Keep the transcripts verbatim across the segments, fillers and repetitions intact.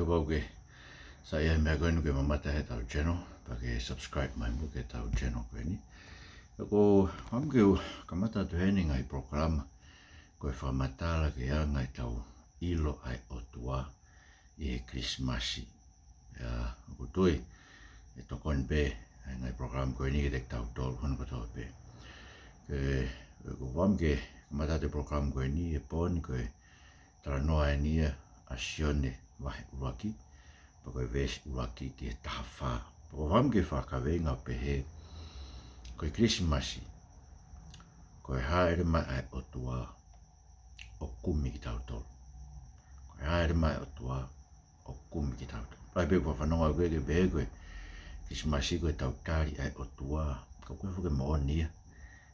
Kapau ʻoku ke saiʻia he meʻa ko eni, ke mamata heʻetau channel, pea ke subscribe mai mo ke tau channel ko eni. Ko e fakaʻamu ke u kamata atu heni e ngaahi polokalama, ko e fakamatala ki he anga ʻetau ʻilo ʻa e ʻOtua ʻi he Kilisimasi. ʻIa, ʻoku ou tui ʻe tokoni pē ʻa e ngaahi polokalama ko eni kiate kitautolu hono kotoa pē. Ko e, ko e fakaʻamu ke kamata atu e polokalama ko eni he pō ni, ko e talanoa eni ia ʻa Sione vahe ʻuluaki, pea ko e veesi ʻuluaki ki he taha fā. Pea ko e fakaʻamu ke fakakaveinga ʻo pehē, ko e Kilisimasi, ko e hāʻele mai ʻa e ʻOtua ʻo kumi kitautolu. Ko e hāʻele mai ʻa e ʻOtua ʻo kumi kitautolu. Pea pehē ko e fanongo ʻoku ke pehē ko e Kilisimasi ko ʻetau tali ʻa e ʻOtua, ka ʻoku ʻikai foki ke moʻoni ia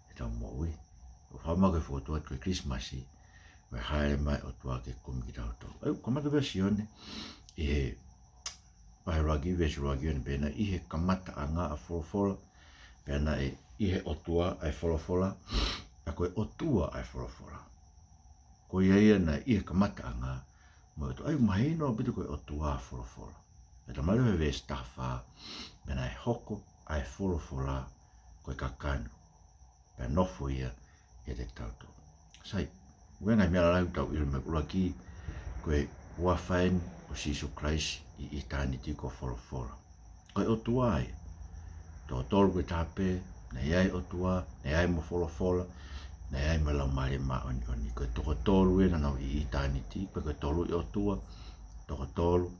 heʻetau moʻui. Ko e fakaʻamu ke fokotuʻu atu ko e Kilisimasi ko e hāʻele mai ʻa e ʻOtua ke kumi kitautolu. ʻA ia, kamata pē ʻa Sione ʻi he vahe ʻuluaki, veesi ʻuluaki, ʻo ne pehē naʻe ʻi he kamataʻanga ʻa e Folofola, pea naʻe ʻi he ʻOtua ʻa e Folofola, pea ko e ʻOtua ʻa e Folofola. Ko ia ia naʻe ʻi he kamataʻanga mo e ʻOtua. ʻA ia, mahino ʻaupito ko e ʻOtua ʻa e Folofola. Pea talamai leva he veesi taha fā, pea naʻe hoko ʻa e Folofola ko e kakano, pea nofo ia ʻiate kitautolu. Sai, ʻoku ʻi ai e ngaahi meʻa lalahi ʻoku tau ʻilo. Meʻa ʻuluaki, ko e huafa eni ʻo Sīsū Kalaisi ʻi ʻitāniti ko Folofola. Ko e ʻOtua ia. Toko tolu ko e taha pē, naʻe ʻi ai e ʻOtua, naʻe ʻi ai mo Folofola, naʻe ʻi ai mo e Laumālie Māʻoniʻoni. Ko e toko tolu ē naʻa nau ʻi ʻitāniti, pea ko e tolu ʻi ʻOtua, toko tolu,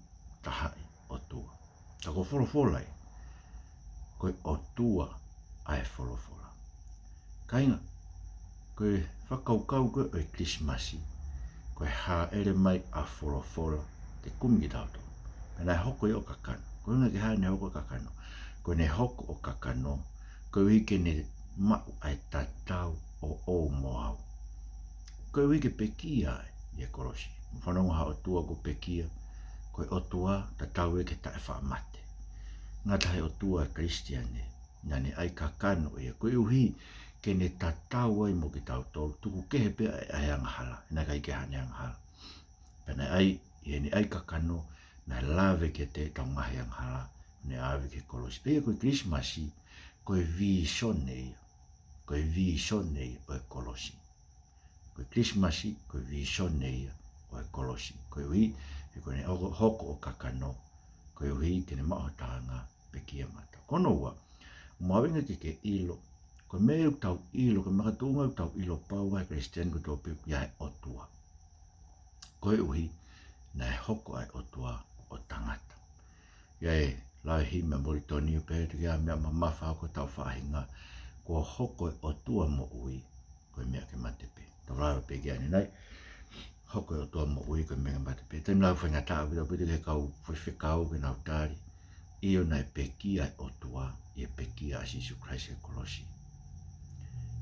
taha ʻi ʻOtua. Ka ko Folofola ia, ko e ʻOtua ʻa e Folofola. Kāinga, ko e fakakaukau ko ē ʻo e Kilisimasi, ko e hāʻele mai ʻa Folofola ke kumi kitautolu. Pea naʻe hoko ia ʻo kakano. Ko e ʻuhinga ki he hā ʻene hoko ʻo kakano? Ko ʻene hoko ʻo kakano koeʻuhi ke ne maʻu ʻa e tatau ʻo ʻoua mo au. Koeʻuhi ke pekia ai ʻi he kolosi. Mou fanongo, ha ʻOtua ʻoku pekia, ko e ʻOtua tatau ia ki he taʻefaʻamate. Ngata he ʻOtua Kalisitiane, naʻa ne ʻai kakano ia koeʻuhi ke ne tatau ai mo kitautolu, tuku kehe pē ʻa e, ʻa e angahala, he naʻe ʻikai ke ʻi ai haʻane angahala. Pea naʻe ʻai, ʻi heʻene ʻai kakano, naʻe lave kiate ʻetau ngaahi angahala, ne ʻave ki he kolosi. ʻA ia ko e Kilisimasi, ko e vīsone ia. Ko e vīsone ia ʻo e kolosi. Ko e Kilisimasi, ko e vīsone ia ʻo e kolosi. Koeʻuhi, he ko ʻene hoko, hoko ʻo kakano, koeʻuhi ke ne maʻu ha taha ʻo pekia maʻatautolu. Ko hono ua, ʻoku mahuʻinga ke ke ʻilo, ko e meʻa ʻoku tau ʻilo, ko e makatuʻunga ʻoku tau ʻilo pau ai Kalisitiane kotoa pē, ʻoku ʻi ai e ʻOtua. Koeʻuhi, naʻe hoko ʻa e ʻOtua ʻo tangata. ʻI ai e lau ʻa e himi ʻa Molitoni ʻo pehē, ʻoku ʻikai ha meʻa mamafa hoko ʻi hotau faʻahinga, kuo hoko e ʻOtua moʻui, ko e meʻa ke mate pē. Tau lave pē ki ai ʻanenai, hoko e ʻOtua moʻui ko e meʻa ke mate pē. Taimi lahi ʻoku faingataʻa ʻaupito, ʻaupito ki he kau faifekau ke nau tali, ʻio, naʻe pekia e ʻOtua ʻi he pekia ʻa Sīsū Kalaisi he kolosi.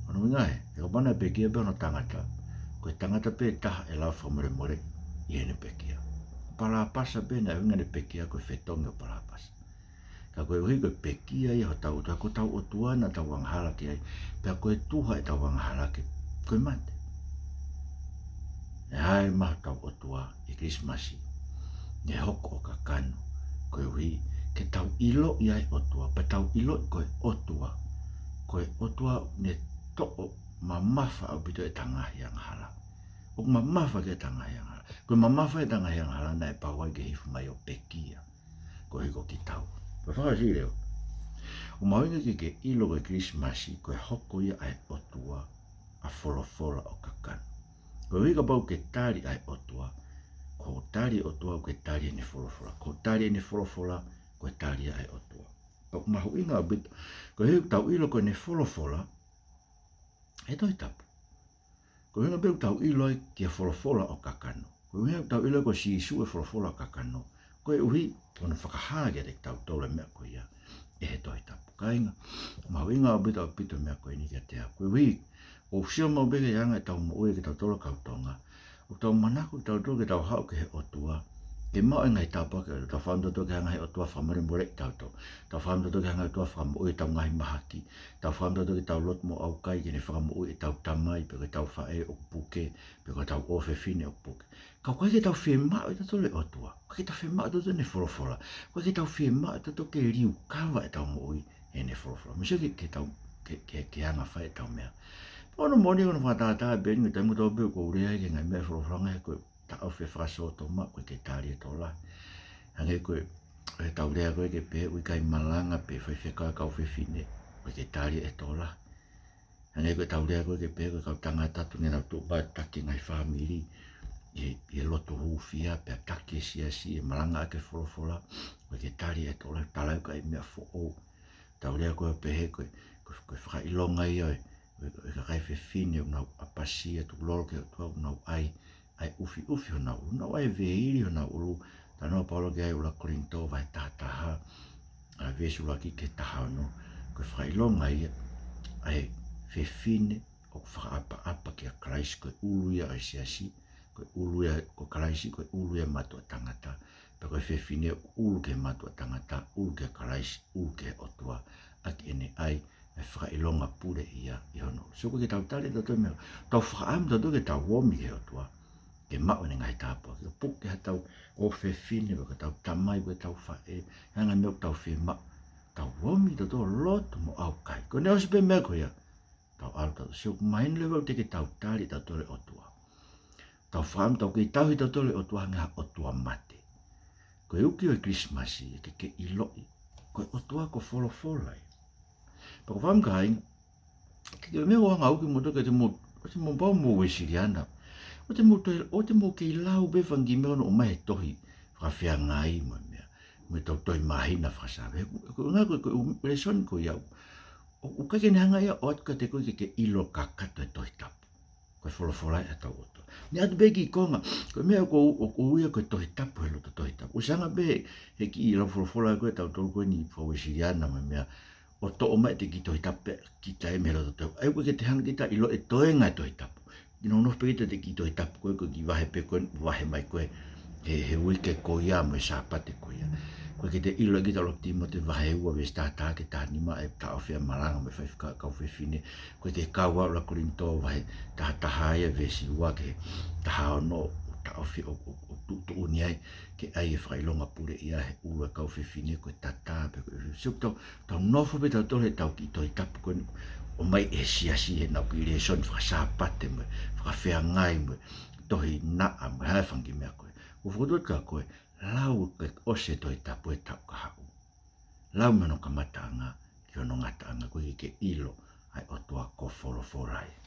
Ko hono ʻuhinga ē, he kapau naʻe pekia pē hono tangata, ko e tangata pē taha ʻe lava fakamolemole ʻi heʻene pekia. Palāpasa pē naʻe ʻuhinga ʻene pekia ko e fetongi ʻo Palāpasa. Ka koeʻuhi ko e pekia ia hotau ʻOtua, ko hotau ʻOtua naʻa tau angahala ki ai, pea ko e tuha ʻetau angahala ko e, ko e mate. ʻE hāʻele mai hotau ʻOtua ʻi he Kilisimasi, ne hoko ʻo kakano, koeʻuhi ke tau ʻiloʻi ʻa e ʻOtua, pea tau ʻiloʻi ko e ʻOtua, ko e ʻOtua ne toʻo mamafa ʻaupito ʻeta ngaahi angahala. ʻOku mamafa ki ai ʻeta ngaahi angahala. Ko e mamafa ʻeta ngaahi angahala naʻe pau ai ke hifo mai ʻo pekia, koeʻuhi ko kitaua. Pea fakaʻosi leva, ʻoku mahuʻinga ke ke ʻilo ko e Kilisimasi, ko e hoko ia ʻa e ʻOtua ʻa Folofola ʻo kakano. Koeʻuhi kapau ʻoku ke tali ʻa e ʻOtua, ko hoʻo tali e ʻOtua ʻoku ke tali ʻene Folofola. Ko hoʻo tali ʻene Folofola, ko e tali ia ʻa e ʻOtua. Pea ʻoku mahuʻinga ʻaupito, koeʻuhi ʻoku tau ʻilo ko ʻene Folofola ʻa e Tohi Tapu. Ko e ʻuhinga pē ʻoku tau ʻilo ai ki he Folofola ʻo kakano. Ko e ʻuhinga ʻoku tau ʻilo ko Sīsū e Folofola ʻo kakano, koeʻuhi ko hono fakahā kiate kitautolu e meʻa ko ia ʻe he Tohi Tapu. Kāinga, mahuʻinga ʻaupito, ʻaupito e meʻa ko eni kiate au. Koeʻuhi, ʻoku ou sio maʻu pē ki he anga ʻetau moʻui ʻa kitautolu kau Tonga, ʻoku tau manako kitautolu ke tau haʻu ki he ʻOtua, ke maʻu e ngaahi tāpuaki, tau fakaʻamu tautolu ke hanga he ʻOtua ʻo fakamolemoleʻi tautolu. Tau fakaʻamu tautolu ke hanga he ʻOtua ʻo fakamoʻui ʻetau ngaahi mahaki. Tau fakaʻamu tautolu ke tau lotu mo ʻaukai ke ne fakamoʻui ʻetau tamai, pe ko ʻetau faʻē ʻoku puke, pe ko ʻetau ʻofefine ʻoku puke. Ka ʻoku ʻikai ke tau fiemaʻu ʻe tautolu e ʻOtua. ʻOku ʻikai ke tau fiemaʻu ʻe tautolu ʻene folofola. ʻOku ʻikai ke tau fiemaʻu ʻe tautolu ke liukava ʻetau moʻui ʻe heʻene folofola. Mou sio ki he, ki he tau, ki he, ki he, ki he anga fai ʻetau meʻa. Pea ʻoku moʻoni ʻoku ou fakatātā pē ʻi he taimi kotoa pē ʻoku ou lea ai ki he ngaahi meʻa ʻa e folofola, ngaahi ko e taʻofi e fakasōtoma, ʻoku ʻikai ke tali ʻe he tokolahi. Hangē ko e, ʻetau lea ko ē ke pehē ʻoku ʻikai malanga pe faifekau e kau fefine, ʻoku ʻikai ke tali ʻe he tokolahi. Hangē ko ʻetau lea ko ē ke pehē ko e kau tangata ʻoku ne nau tuʻu mai ʻo taki e ngaahi fāmili ʻi he, ʻi he lotu hūfia, pea taki e siasi, ʻe malangaʻaki e folofola, ʻoku ʻikai ke tali ʻe he tokolahi, talamai ko e meʻa foʻou. Tau lea ko ē pehē ko e, ko e, ko e fakaʻilonga ia ʻo e, ʻo e, ʻo e kakai fefine ʻoku nau ʻapasia, tukulolo ki he ʻOtua, ʻoku nau ʻai, ʻai ʻufiʻufi honau ʻulu, nau ʻai veili honau ʻulu. Talanoa ʻa Paula ki ai ʻi he ʻuluaki Kolinitō vahe taha taha, ʻa e veesi ʻuluaki ki he taha ono. Ko e fakaʻilonga ia ʻa e fefine ʻoku fakaʻapaʻapa kia Kalaisi, ko e ʻulu ia ʻo e siasi, ko e ʻulu ia ko Kalaisi, ko e ʻulu ia e mātuʻa tangata. Pea ko e fefine ʻoku ʻulu ki he mātuʻa tangata, ʻulu kia Kalaisi, ʻulu ki he ʻOtua, ʻaki ʻene ʻai e fakaʻilonga pule ia ʻi hono ʻulu. So ʻoku ʻikai ke tau tali ʻe tautolu e meʻa, tau fakaʻamu tautolu ke tau omi ki he ʻOtua ke maʻu ʻene ngaahi tāpuaki. ʻO puke haʻatau ʻofefine, pe ko ʻetau tamai, pe ko ʻetau faʻē, ʻa e ngaahi meʻa ʻoku tau fiemaʻu, tau omi tautolu ʻo lotu mo ʻaukai. Ko ʻene ʻosi pē meʻa ko ia, tau ʻalu tautolu. So ʻoku mahino leva ʻoku teʻeki ke tau tali ʻe tautolu e ʻOtua. Tau fakaʻamu, tau kei tauhi tautolu e ʻOtua hangē ha ʻotua mate. Ko e uki ʻo e Kilisimasi, ʻe ke, ke ʻiloʻi ko e ʻOtua ko e folofola ia. Pea ko e fakaʻamu kāinga, ke, ke meʻa ʻoku ou hanga ʻo uki kimoutolu, ke ʻoua te mou, ʻoua te mou pau mo Uēsiliana. ʻOua te mou toe, ʻoua te mou kei lau pē fanga kiʻi meʻa ʻoku nau ʻomai he tohi fakafeangai mo e meʻa, mo ʻetau tohi māhina fakasāpate. He ko, ko e ʻuhinga ko e, ko e ʻū lēsoni ko ia ʻoku, ʻoku ʻikai ke ne hanga ia ʻo ʻoatu kiate koe ke ke ʻilo kakato e Tohi Tapu. Ko e folofola ia ʻa hotau ʻOtua. Ne ʻoatu pē kiʻi konga, ko e meʻa ʻoku, ʻoku ui ia ko e Tohi Tapu he loto Tohi Tapu. ʻOsi hanga pē he kiʻi lau folofola ko ē ʻa tautolu ko eni faka-Uēsiliana mo e meʻa, ʻo toʻo mai ʻete kiʻi Tohi Tapu pē kita ia mei he loto Tohi Tapu. ʻA ia ʻoku ʻikai ke te hanga kita ʻo ʻilo e toenga e Tohi Tapu. Ke nofo pē kita ʻete kiʻi Tohi Tapu ko ē, ko e kiʻi vahe pē ko ē, vahe mai ko ē he, he uike ko ia mo e Sāpate ko ia. ʻOku ʻikai ke te ʻilo ʻe kita ʻUluaki Tīmote vahe ua veesi taha taha ki he taha nima e taʻofi ʻa e malanga mo e faifekau e kau fefine. ʻOku ʻikai ke kau ʻa e ʻuluaki Kolinitō vahe taha taha ia veesi ua ki he taha ono, ʻo taʻofi ʻo, ʻo, ʻo tuʻutuʻuni ai ke ʻai e fakaʻilonga pule ia he ʻulu e kau fefine, ko e tatā pe ko e, so ʻoku tau, tau nofo pē tautolu heʻetau kiʻi Tohi Tapu ko eni ʻomai ʻe he siasi heʻenau kiʻi lēsoni fakasāpate mo e fakafeangai mo e tohi naʻa mo e hā e fanga kiʻi meʻa ko ē. ʻOku ou fokotuʻu atu kia koe, lau ke ʻosi e Tohi Tapu he taʻu kahaʻu. Lau mei hono kamataʻanga ki hono ngataʻanga, ʻoku ʻikai ke ʻilo ʻa e ʻOtua ko e folofola ia.